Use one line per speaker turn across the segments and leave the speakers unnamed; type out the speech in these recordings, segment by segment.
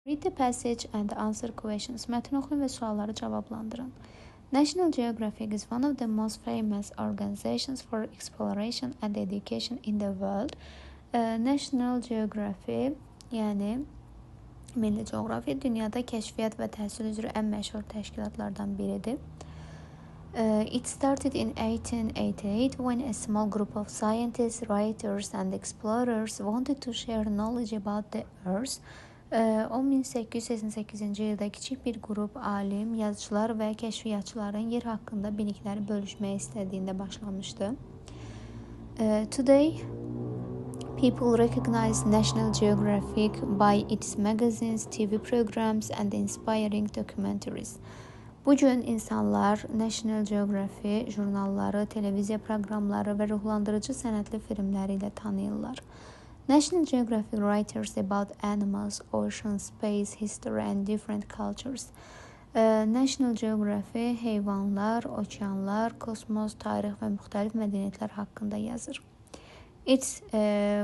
Read the passage and answer questions. Mətni oxuyun və sualları cavablandırın. National Geographic is one of the most famous organizations for exploration and education in the world. National Geography, yəni Milli Coğrafiya dünyada kəşfiyyat və təhsil üzrə ən məşhur təşkilatlardan biridir. It started in 1888 when a small group of scientists, writers and explorers wanted to share knowledge about the Earth. O 1888-ci ildə kiçik bir qrup alim, yazıçılar və kəşfiyyatçıların yer haqqında bilikləri bölüşmək istədiyində başlamışdı. Today, people recognize National Geographic by its magazines, TV programs and inspiring documentaries. Bu gün insanlar National Geography jurnalları, televiziya proqramları və ruhlandırıcı sənədli filmləri ilə tanıyırlar. National Geographic writers about animals, ocean, space, history and different cultures. National Geography heyvanlar, okeanlar, kosmos, tarix və müxtəlif mədəniyyətlər haqqında yazır. Its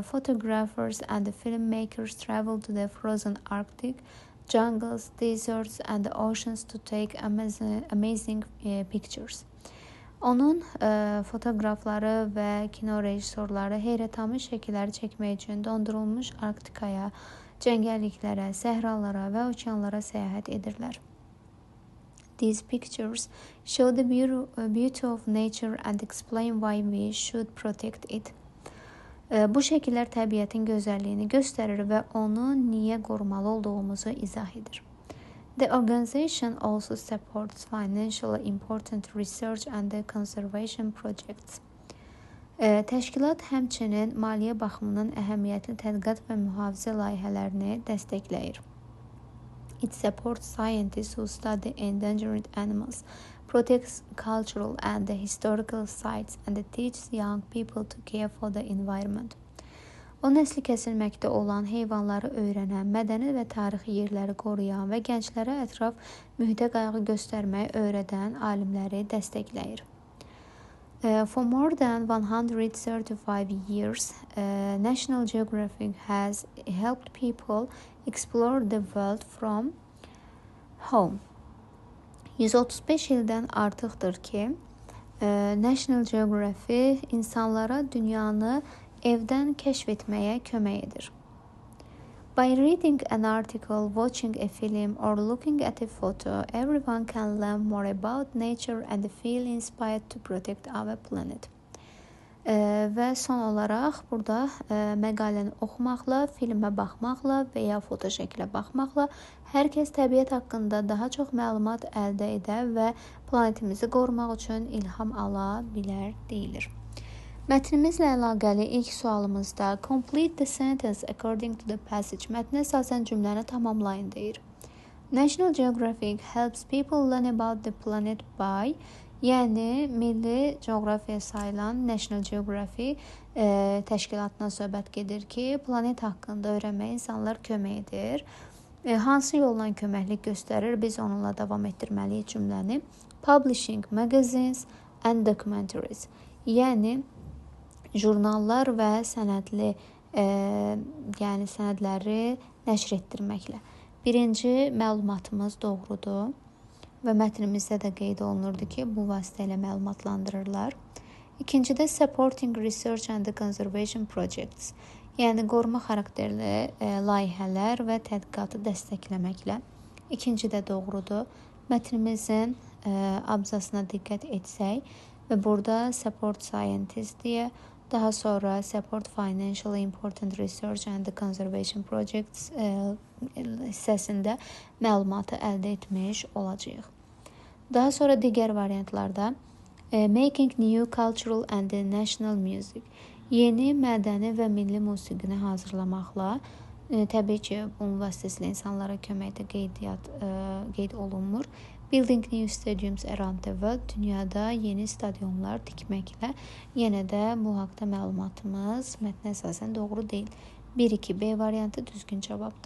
photographers and filmmakers travel to the frozen Arctic, jungles, deserts and oceans to take amazing pictures. Onun fotoqrafları və kino rejissorları heyrətamiz şəkilləri çəkmək üçün dondurulmuş Arktikaya, cəngəlliklərə, səhralara və okeanlara səyahət edirlər. These pictures show the beauty of nature and explain why we should protect it. Bu şəkillər təbiətin gözəlliyini göstərir və onu niyə qorumalı olduğumuzu izah edir. The organization also supports financially important research and conservation projects. Təşkilat həmçinin maliyyə baxımından əhəmiyyətli tədqiqat və mühafizə layihələrini dəstəkləyir. It supports scientists who study endangered animals, protects cultural and historical sites, and teaches young people to care for the environment. O, nəsli kəsilməkdə olan heyvanları öyrənən, mədəni və tarixi yerləri qoruyan və gənclərə ətraf mühitə qayğı göstərməyi öyrədən alimləri dəstəkləyir. For more than 135 years, National Geographic has helped people explore the world from home. 135 ildən artıqdır ki, National Geographic insanlara dünyanı evdən kəşf etməyə kömək edir. By reading an article, watching a film or looking at a photo, everyone can learn more about nature and feel inspired to protect our planet. Və son olaraq burada məqaləni oxumaqla, filmə baxmaqla və ya fotoşəklə baxmaqla hər kəs təbiət haqqında daha çox məlumat əldə edə və planetimizi qorumaq üçün ilham ala bilər deyilir. Mətnimizlə əlaqəli ilk sualımızda complete the sentence according to the passage. Mətnə əsasən cümləni tamamlayın deyir. National Geographic helps people learn about the planet by, yəni milli coğrafiya sayılan National Geography təşkilatına söhbət gedir ki, planet haqqında öyrənməyə insanlar kömək edir. Hansı yolla köməklik göstərir? Biz onunla davam etdirməliyik cümləni. Publishing magazines and documentaries. Yəni jurnallar və sənədli, yəni sənədləri nəşr etdirməklə. Birinci məlumatımız doğrudur və mətnimizdə də qeyd olunurdu ki, bu vasitə ilə məlumatlandırırlar. İkincidə supporting research and conservation projects, yəni qoruma xarakterli layihələr və tədqiqatı dəstəkləməklə. İkinci də doğrudur. Mətnimizin abzasına diqqət etsək və burada support scientist deyə, daha sonra support financially important research and conservation projects hissəsində məlumatı əldə etmiş olacağıq. Daha sonra digər variantlarda making new cultural and national music, yeni mədəni və milli musiqini hazırlamaqla, təbii ki, bunun vasitəsilə insanlara köməkdə qeyd olunmur. Building new stadiums around the world, dünyada yeni stadionlar tikməklə, yenə də bu haqda məlumatımız mətnə əsasən doğru deyil. 1-2 B variantı düzgün cavabdır.